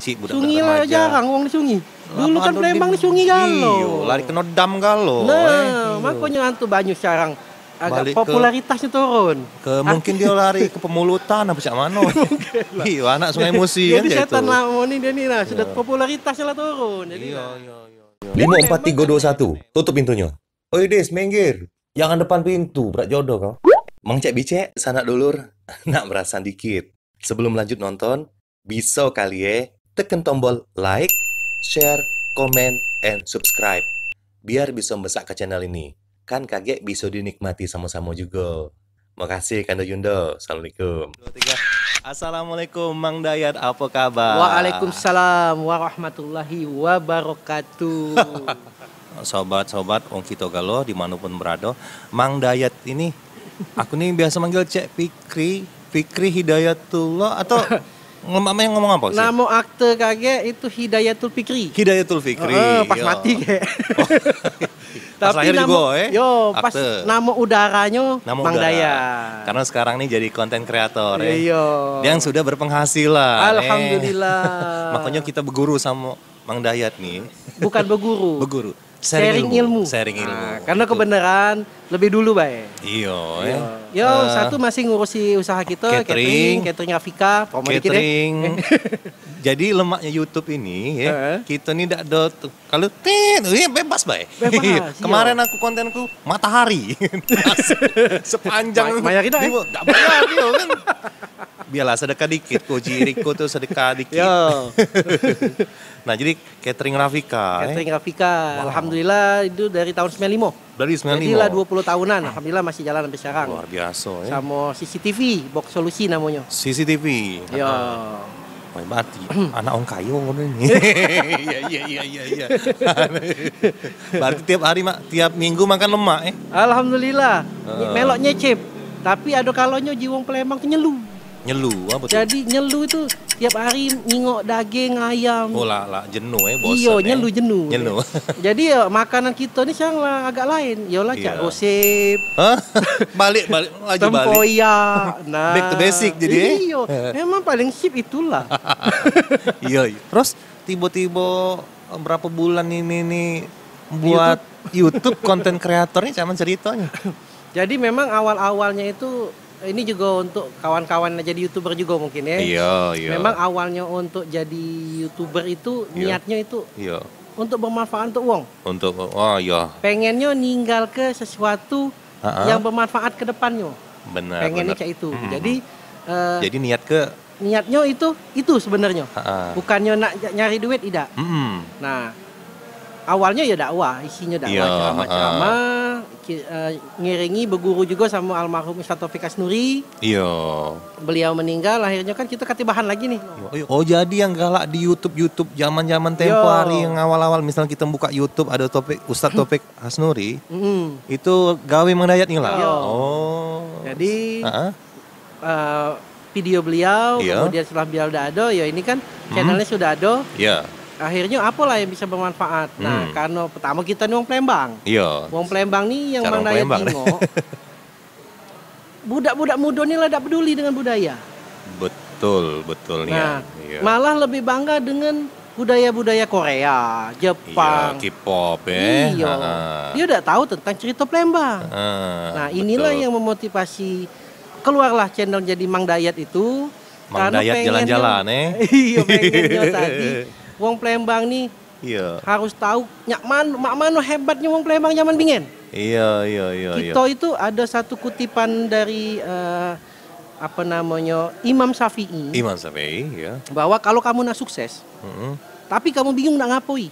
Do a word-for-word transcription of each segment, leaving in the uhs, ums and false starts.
Kik budak-budak Sungi lah remaja. Jarang wong di Sungi. Dulu kan Palembang ni sungi galo. Iyo, lari keno dam galo, nah, eh. Iyo. Makonyo antu banyu sekarang agak popularitasnyo turun. Ke, mungkin dio lari ke Pemulutan apo cak mano. Iyo, anak Sungai Musi kan. Jadi setan lamo ni dio ni lah, sudah popularitasnyo lah turun. Jadi iyo, iyo, iyo. Limo, empat, tigo, duo, satu. Tutup pintunyo. Oi, Des, minggir. Jangan depan pintu, berat jodoh kau. Mang Cek Bicek, sanak dulur, nak merasan dikit. Sebelum lanjut nonton, biso kali eh, tekan tombol like, share, comment, and subscribe. Biar biso membesak ke channel ini. Kan kagek biso dinikmati samo-samo jugo. Makasih, Kando Yundo. Assalamualaikum. Dua, tiga. Assalamualaikum, Mang Dayat. Apo kabar? Waalaikumsalam warahmatullahi wabarakatuh. Sobat-sobat, wong kito galo, dimanopun berado. Mang Dayat ini, aku ni biaso manggil Cek Fikri, Fikri Hidayatullah, atau ngomong, ngomong apo sih? Namo akte kagek itu Hidayatul Fikri. Hidayatul Fikri, heeh, pas yo. Mati kek. Pas lahir jugo, eh? Yo, pas akte. Namo udaranyo Mang Dayat. Karena sekarang ni jadi konten kreator, eh. Iyo. Yang sudah berpenghasilan, eh. Alhamdulillah. Makonyo kito beguru samo Mang Dayat ni. Bukan beguru. Beguru. Sharing ilmu. Sharing ilmu. Nah, karena kebenaran lebih dulu bae. Iyo, eh. Yo, satu masih ngurusi usaha kito, catering, catering Rafika, promo dikit, eh. Catering. Jadi lemaknyo YouTube ini, ya, heeh, kito ni dak ado tu. Kalau tet, ya bebas bae. Bebas, iyo. Kemarin aku kontenku matahari. Sepanjang ma-, mayar kita, eh. Dak bayar dio kan. Biarlah sedekah dikit, koji Riko tu sedekah dikit. Yo. Nah, jadi catering Rafika, eh. Catering Rafika. Wow. Alhamdulillah, itu dari tahun sembilan limo. Dari sembilan limo. Jadi lah dua puluh tahunan, alhamdulillah masih jalan sampai sekarang. Luar biaso, eh. Samo C C T V, Box Solusi namonyo. C C T V. Yo. Heeh. Wah, berarti anak wong kayo ngono ni. Iya, iya, iya, iya, iya. Berarti tiap hari, Mak, tiap minggu makan lemak, eh? Alhamdulillah. Heeh. Melok nyecep. Tapi ado kalonyo ji wong Palembang tu nyelu. Nyelu, apo tu? Jadi nyelu tu tiap hari nyingok daging ayam. Oh, lah, lah, jenuh, eh, bosen, eh. Iyo, nyelu, jenuh. Nyelu. Jadi, ya, makanan kito ni sekarang lah agak lain. Yo lah, cak gosip. Hah? Balik, balik, laju balik. Tempoyak. Nah. Back to basic jadi, eh? Iyo, memang paling sip itulah. Iyo, iyo. Terus tibo-tibo, eh, berapa bulan ini nih buat YouTube, konten kreator ni, cuman ceritonyo. Jadi memang awal-awalnya itu, ini juga untuk kawan-kawan yang jadi YouTuber juga mungkin ya. Iya, iya. Memang awalnya untuk jadi YouTuber itu, iya, niatnya itu, iya, untuk bermanfaat untuk wong. Untuk, oh, iya. Pengennya ninggal ke sesuatu, ha-ha, yang bermanfaat ke depannya. Benar, pengennya benar, cak itu. Mm-mm. Jadi, eh, jadi niat ke niatnyo itu, itu sebenarnyo. Heeh. Bukannyo nak ja-, nyari duit, idak. Mm-mm. Nah, awalnyo ya dakwah, isinyo dakwah, iya, ceramah-ceramah, heeh, ki-, eh, ngiringi, beguru juga samo almarhum Ustaz Taufik Hasnuri. Iya. Beliau meninggal, akhirnyo kan kito kate bahan lagi nih. Iya, iya. Oh, jadi yang galak di YouTube, YouTube zaman-zaman tempo hari yang awal-awal, misal kito buka YouTube, ado Taufik, Ustaz Taufik Hasnuri, mm-mm, itu gawe Mang Dayat ni lah? Iya. Oh. Jadi, heeh, eh, video beliau, iya, kemudian setelah beliau dak ado, ya ini kan, hmm, channelnya sudah ado. Iya. Akhirnya apalah yang bisa bermanfaat? Nah, hmm, karena pertama kita ni wong Palembang. Iya. Wong Palembang ni yang Mang Dayat jingok, budak-budak muda ni lah dak peduli dengan budaya. Betul, betul nian. Nah, iya, malah lebih bangga dengan budaya-budaya Korea, Jepang. Iya, K-pop, eh. Iya. Heeh. Dia dak tahu tentang cerita Palembang. Heeh, nah, inilah betul, yang memotivasi keluarlah channel jadi Mang Dayat itu. Mang Dayat jalan-jalan, eh. Iya, pengennya tadi wong Palembang ni, iya, harus tahu nyak man-, mak mano hebatnya wong Palembang zaman bingen. Iya, iya, iya, iya. Kita itu ada satu kutipan dari, eh, apa namanya, Imam Syafi'i. Imam Syafi'i, ya. Bahwa kalau kamu nak sukses, mm-mm, tapi kamu bingung nak ngapoi,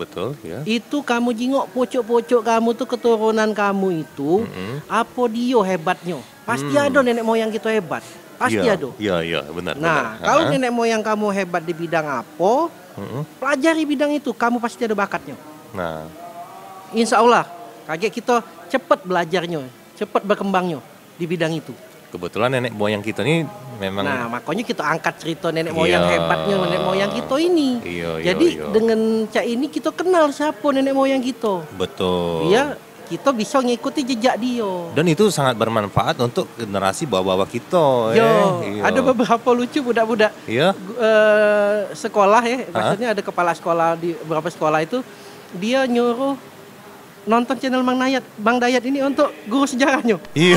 betul, ya. Itu kamu jingok pucuk-pucuk kamu tu, keturunan kamu itu, mm-mm, apo dio hebatnyo. Pasti, hmm, ado nenek moyang kito hebat. Pasti ado. Iya, iya, benar, nah, benar, kalau, heeh, nenek moyang kamu hebat di bidang apo, mm-mm, pelajari bidang itu, kamu pasti ado bakatnyo. Nah. Insya Allah, kagek kito cepet belajarnyo, cepet berkembangnyo di bidang itu. Kebetulan nenek moyang kito ni memang. Nah, makonyo kito angkat cerita nenek moyang, iya, hebatnyo nenek moyang kito ini. Iya, iya, jadi, iya, dengan cak ini kito kenal siapo nenek moyang kito. Betul. Iya, Kito biso ngikuti jejak dio. Dan itu sangat bermanfaat untuk generasi bawah-bawah kito, Yo, eh. Iyo. Ado beberapa lucu budak-budak Iyo. gu- eh, sekolah, ya. Ha? Maksudnya ada kepala sekolah di beberapa sekolah itu, dia nyuruh nonton channel Mang Dayat, Mang Dayat ini untuk guru sejarahnya. Iyo.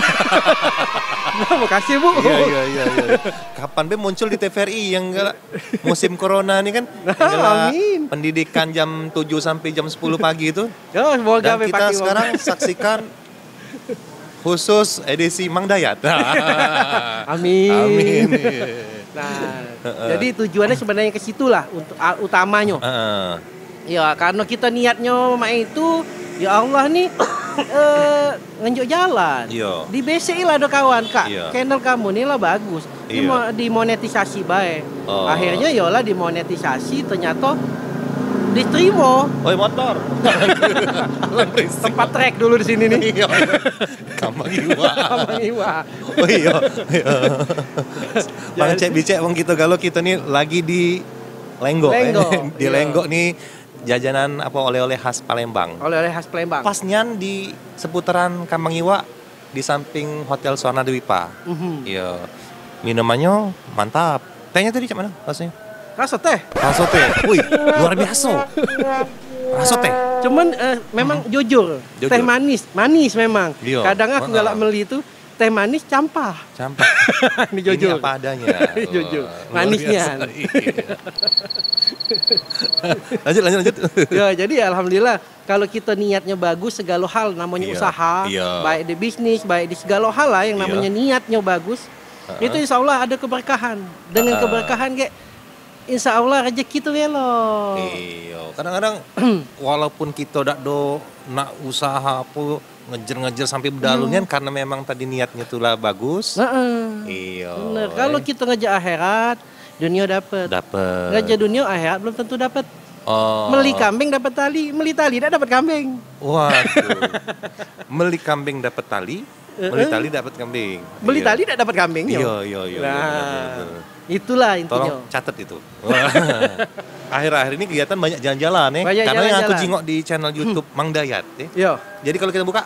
Nah, makasih, Bu. Iyo, iyo, iyo, iyo. Kapan be muncul di T V R I yang galak musim corona ni kan? Nah, yang galak amin. Pendidikan jam tujuh sampai jam sepuluh pagi itu. Yo, semoga Dan be kita pakai, Bang. Sekarang saksikan khusus edisi Mang Dayat. Amin. Amin. Nah, Heeh. Jadi tujuannya sebenarnya ke situlah untuk a- utamanya. Heeh. Ya, karena kita niatnya mak itu, ya Allah ni eh, ngenjuk jalan. Iya. Dibesek lah do kawan, "Kak, Iya. channel kamu ni lah bagus. Iya. Dimo- dimonetisasi bae." Oh. Akhirnya yolah dimonetisasi, ternyata diterima. Oi, motor. Berisik. Tempat trek dulu di sini nih. Iya. Kambang iwak. Kambang iwak. Oh iya. Iya. Bang Jadi Cek Bicek, wong kita galo kita ni lagi di Lenggok, eh. Lenggok, Di iya. Lenggok ni jajanan apa, oleh-oleh khas Palembang. Oleh-oleh khas Palembang. Pas nian di seputaran Kambang Iwak, di samping Hotel Suwana Dwipa. Mhm. Iya. Minumannya mantap. Tehnya tadi cak mana rasanya? Rasa teh. Rasa teh. Wih, luar biasa. Rasa teh. Cuman eh, memang Hmm. jujur, Jujur. Teh manis, manis memang. Iya. Kadang aku Heeh. galak meli tu teh manis campah. Campah. Ini jujur. Ini apa adanya. Jujur. Wah, luar Manisnya. biasa. Iya. Lanjut, lanjut, lanjut. Ya, jadi alhamdulillah kalau kita niatnya bagus, segala hal namanya Iya, usaha, iya. baik di bisnis, baik di segala hal lah yang Iya. namanya niatnya bagus, Heeh. itu insya Allah ada keberkahan. Dengan Heeh. keberkahan kayak insya Allah rezeki tu belok. Iya, kadang-kadang walaupun kita dak do nak usaha apa, ngejer-ngejer sampai bedalu Hmm. nian karena memang tadi niatnya tu lah bagus. Heeh. Iya. Bener. Kalau kita ngejar akhirat, dunia dapat. Dapat. Ngejar dunia, akhirat belum tentu dapat. Oh. Meli kambing dapat tali, meli tali dak dapat kambing. Waduh. Meli kambing dapat tali, meli Heeh. tali dapat kambing. Beli Iya. tali dak dapat kambing, yo. Iya, iya, iya, iya, Nah, benar, benar, benar. itulah intinya. Tolong catat itu. Akhir-akhir ini kegiatan banyak jalan-jalan, eh. Banyak Karena yang aku jalan-jalan. jingok di channel YouTube Mang Dayat, eh. Iya. Jadi kalau kita buka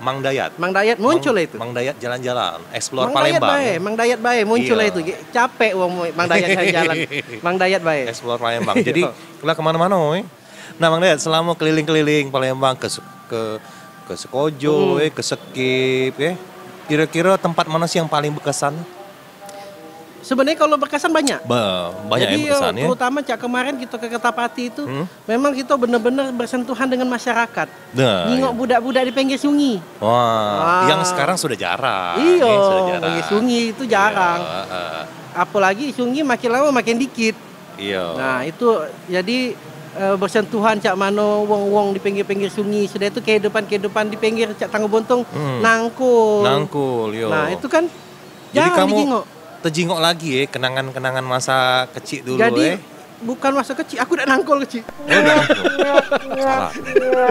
Mang Dayat. Mang Dayat muncul Mang, itu. Mang Dayat jalan-jalan, explore Mang Dayat Palembang, bae, ya. Mang Dayat bae muncul Iya. itu. Ge- Capek wong Mang Dayat jalan-jalan. Mang Dayat bae. Explore Palembang. Jadi, Iya. keluar kemana-mana, eh. Nah, Mang Dayat, selama keliling-keliling Palembang ke Se- ke ke Sekojo, Hmm. eh, ke Sekip, eh. Kira-kira tempat mana sih yang paling berkesan? Sebenarnya kalau berkesan banyak. Ba- banyak Jadi, yang berkesan, eh, ya. terutama cak kemarin kita ke Kertapati itu, Hmm. memang kita benar-benar bersentuhan dengan masyarakat. Nah, Nengok iya. budak-budak di pinggir sungai. Wah, Wah. yang sekarang sudah jarang, Iya, eh, sudah jarang. pinggir sungai itu Iya, jarang. heeh. Apalagi sungai makin lama makin dikit. Iya. Nah, itu jadi eh, bersentuhan cak mano wong-wong di pinggir-pinggir sungai. Sudah itu kehidupan-kehidupan di pinggir cak Tangga Buntung Hmm. nangkul. Nangkul, yo. Nah, itu kan Jadi jarang kamu dijingok. terjingok lagi, eh, kenangan-kenangan masa kecil dulu, Jadi eh. bukan masa kecil, aku dak nangkul kecil. Oh, dak nangkul. Salah. Iya.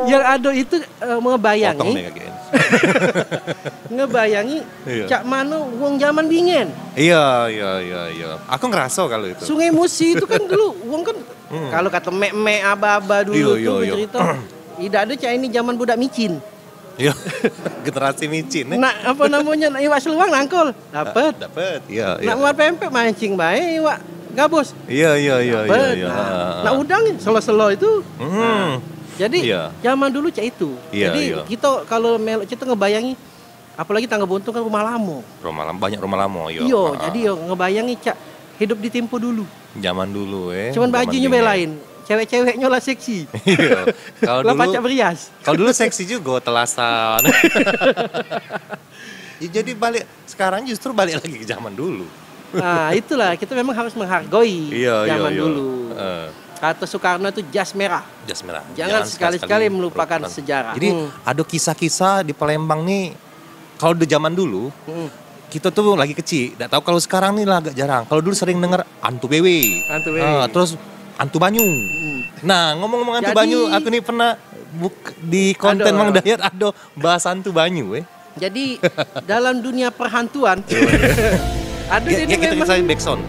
Yang ada itu eh, ngebayangi. Potong deh kaki. Ngebayangi Iya. cak mano wong zaman bingen. Iya, iya, iya, iya. Aku ngeraso kalau itu. Sungai Musi itu kan dulu wong kan Hmm. kalau kata mek-mek aba-aba dulu Iya, tuh iya, iya. bercerita. Idak ada cak ini zaman budak micin. Iya. Generasi micin, eh. Nak apa namanya, nak iwak seluang nangkul, dapat. Dapat. Iya, iya. Nak muat pempek mancing bae iwak gabus. Iya, iya, iya, iya, Dapat. iya. Nah, Ah. nak udang selo-selo itu. Hmm. Nah, jadi Iya. zaman dulu cak itu. Iya, Jadi iya. kita kalau melok cerita ngebayangi, apalagi Tangga Buntung kan rumah lama. Rumah lama, banyak rumah lama, iya. Iya, Ah. jadi yo ngebayangi cak hidup di tempo dulu. Zaman dulu, eh. Cuman Zaman bajunya dingin. belain. Cewek-ceweknya lah seksi. Iya. Kalau Lah dulu pacak berias. Kalau dulu seksi juga, telasan. Ya, jadi balik sekarang justru balik lagi ke zaman dulu. Nah, itulah kita memang harus menghargai Iya, iya, zaman iya. dulu. Heeh. Kata Soekarno itu jas merah. Jas merah. Jangan Jangan sekali-sekali sekali-sekali melupakan melupakan. sejarah. Jadi Hmm. ada kisah-kisah di Palembang nih, kalau di zaman dulu, Hmm. kita tuh lagi kecil, dak tahu kalau sekarang nih lah agak jarang. Kalau dulu sering denger antu wewe. Antu wewe. Ah, terus antu banyu. Hmm. Nah, ngomong-ngomong antu Jadi banyu, aku nih pernah buk- di konten Ada. Mang Dayat ada bahas antu banyu, eh. Jadi dalam dunia perhantuan, Ado. Gek, gek, kito memang back sound.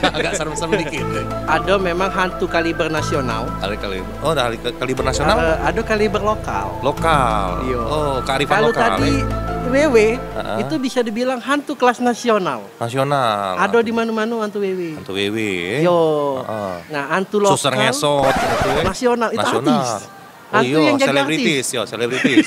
Agak serem-serem dikit. Ado memang hantu kaliber nasional. Ada kali. Oh, ada kali-, kaliber nasional? Eh, ado kaliber lokal. Lokal. Iyo. Oh, kearifan lokal. Kalu tadi wewe, itu bisa dibilang hantu kelas nasional. Nasional. Ado di mano-mano hantu wewe. Hantu wewe, eh? Yo. Heeh. Nah, hantu lokal. Suster ngesot gitu, eh? Nasional, itu artis. Oh, hantu iyo, yang jadi selebritis, artis. Yo, selebritis.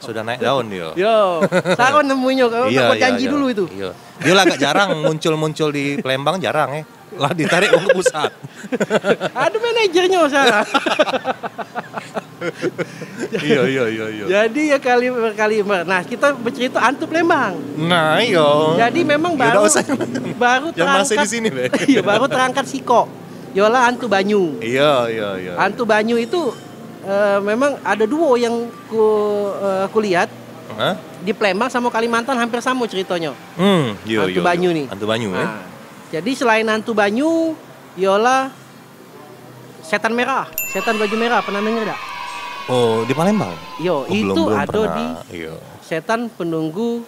Sudah naik daun dia. Yo, Saron nemunyo, kamu. Iyo, iyo, janji iyo. Dulu itu. Iyo. Dia lah agak jarang muncul-muncul di Palembang, jarang, eh. Lah ditarik wong ke pusat. Ado manajernyo sekarang. Iyo, iyo, iyo, iyo. Jadi ya kali, kali, nah, kito bercerito hantu Palembang. Nah, iyo. Jadi memang baru, baru terangkat. Iyo, baru terangkat sikok. Yolah hantu banyu. Iyo, iyo, iyo. Hantu banyu itu, eh, memang ado duo yang ku, eh, ku lihat. Hah? Di Palembang samo Kalimantan hampir samo ceritonyo. Hmm, iyo, iyo, iyo. Hantu banyu ni. Hantu banyu, eh? Nah, jadi selain hantu banyu, yolah setan merah, setan baju merah, pernah denger dak? Oh, di Palembang? Iyo, itu ado di setan penunggu,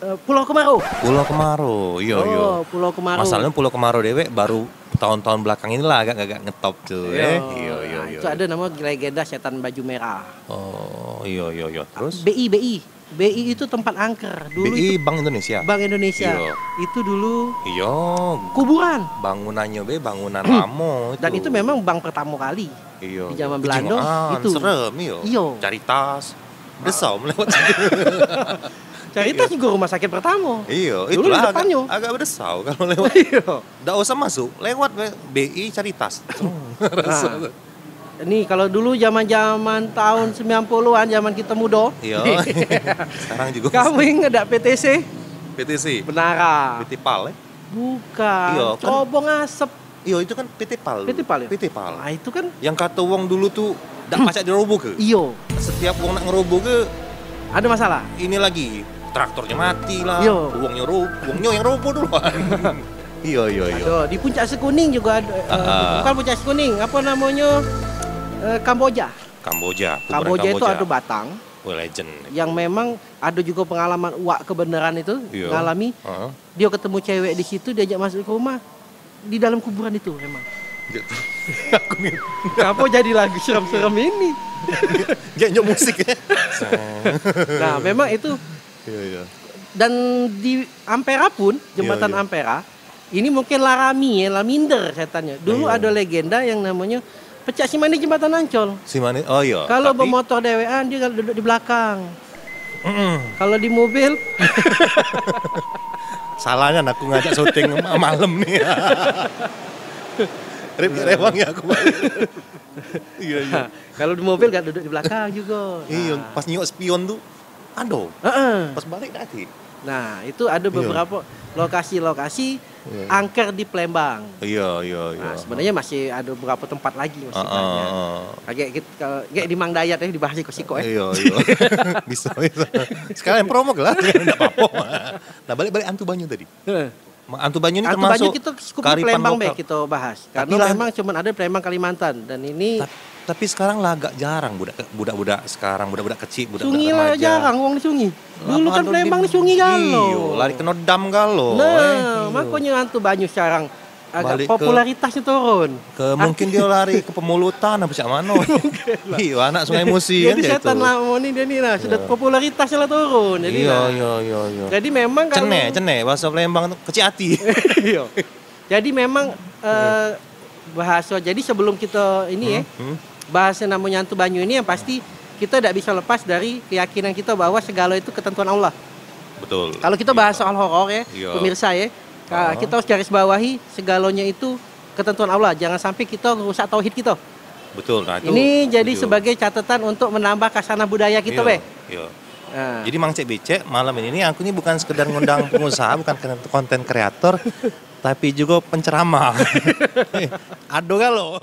eh, Pulau Kemaro. Pulau Kemaro, iyo, iyo. Oh, Pulau Kemaro. Masalahnyo Pulau Kemaro dewek baru tahun-tahun belakang inilah agak-agak ngetop tu, eh. Iyo, iyo, iyo. Nah, itu ado namo legenda setan baju merah. Oh, iyo, iyo, iyo. Terus? B I, B I. B I itu tempat angker. Dulu B I itu Bank Indonesia. Bank Indonesia. Iyo. Itu dulu kuburan. Bangunannyo be bangunan lamo itu. Dan itu memang bank pertamo kali. Iyo, iyo. Di zaman Belando itu. Serem, iyo. Iyo. Caritas. Bedesau melewat situ. Caritas jugo rumah sakit pertamo. Iyo, dulu di itulah agak, agak bedesau kalu lewat. Iyo. Dak usah masuk, lewat be, B I Caritas. Nah. Ni, kalu dulu zaman-zaman tahun sembilan puluhan, zaman kito mudo. Iyo. Sekarang jugo. Kamu inget dak P T C? P T C. Menara. P T Pal, eh? Bukan. Iyo, kan. Cerobong asep. Iyo, itu kan P T Pal dulu. P T Pal, yo? P T Pal. Ah, itu kan. Yang kato wong dulu tu dak pacak dirobohke. Iyo. Setiap wong nak ngerobohke, ado masalah. Ini lagi, traktornyo mati lah. Iyo. Wongnyo ro-, wongnyo yang roboh duluan. Iyo, iyo, iyo. Ado, di Puncak Sekuning jugo ado, eh, bukan Puncak Sekuning, apo namonyo, eh, Kamboja. Kamboja, kuburan Kamboja itu ado batang. Oh, legend. Yang memang ado jugo pengalaman uwak kebeneran itu ngalami. Dio ketemu cewek di situ, diajak masuk ke rumah. Di dalam kuburan itu memang. Aku ni. Ngapo jadi lagu serem-serem ini? Gek nyok musik, eh. Nah, memang itu. Iyo, iyo. Dan di Ampera pun, Jembatan Ampera, ini mungkin la rami, yo, la minder setannyo. Dulu ado legenda yang namonyo Pecak Simani Jembatan Ancol. Simani, oh iyo. Kalu bemotor dewekan, dio kalu duduk di belakang. Mm-mm. Kalu di mobil. Salahnyo aku ngajak syuting ma-, malem ni. Rip rewang yo aku. Iyo, iyo. Kalu di mobil kan duduk di belakang jugo. Iyo, pas nyingok spion tu ado. Heeh. Pas balik dak ado. Nah, itu ado beberapo lokasi-lokasi angker di Palembang. Iyo, iyo, iyo. Nah, sebenarnyo masih ado beberapo tempat lagi masih banyak. Heeh. Agek kit-, kalu, agek di Mang Dayat, eh, dibahas sikok-sikok, eh. Iyo, iyo. Biso, biso. Sekalian promo lah, dak apo-apo. Nah, balik-balik antu banyu tadi. Heeh. Ma-, antu banyu ni termasuk kearifan lokal. Antu banyu kito cukup Palembang be kito bahas. Kareno memang cuman ado Palembang, Kalimantan dan ini. Tap-, tapi sekarang lah agak jarang budak, budak-budak sekarang, budak-budak kecik, budak-budak remaja. Sungi lah jarang wong di sungi. Dulu kan Palembang ni sungi galo. Iyo, lari keno dam galo. Nah, makonyo antu banyu sekarang agak popularitasnyo turun. Ke, mungkin dio lari ke Pemulutan apo cak mano. Iyo, anak Sungai Musi kan. Jadi setan lamo ni dio ni lah, sudah popularitasnyo lah turun. Jadi iyo, iyo, iyo, iyo. Jadi memang kalu cene, cene, bahaso Palembang tu kecik ati. Iyo. Jadi memang, eh, bahaso, jadi sebelum kito ini, eh, bahas yang namonyo antu banyu ini, yang pasti kito dak biso lepas dari keyakinan kito bahwa segalo itu ketentuan Allah. Betul. Kalu kito bahas soal horor, yo, pemirsa, yo, kito harus garis bawahi segalonyo itu ketentuan Allah. Jangan sampe kito ngerusak tauhid kito. Betul, nah, itu. Ini jadi sebagai catetan untuk menambah kasanah budaya kito be. Iyo. Nah. Jadi Mang Cek Becek, malam ini ni aku ni bukan sekedar ngundang pengusaha, bukan konten kreator, tapi jugo penceramah. Ado galo.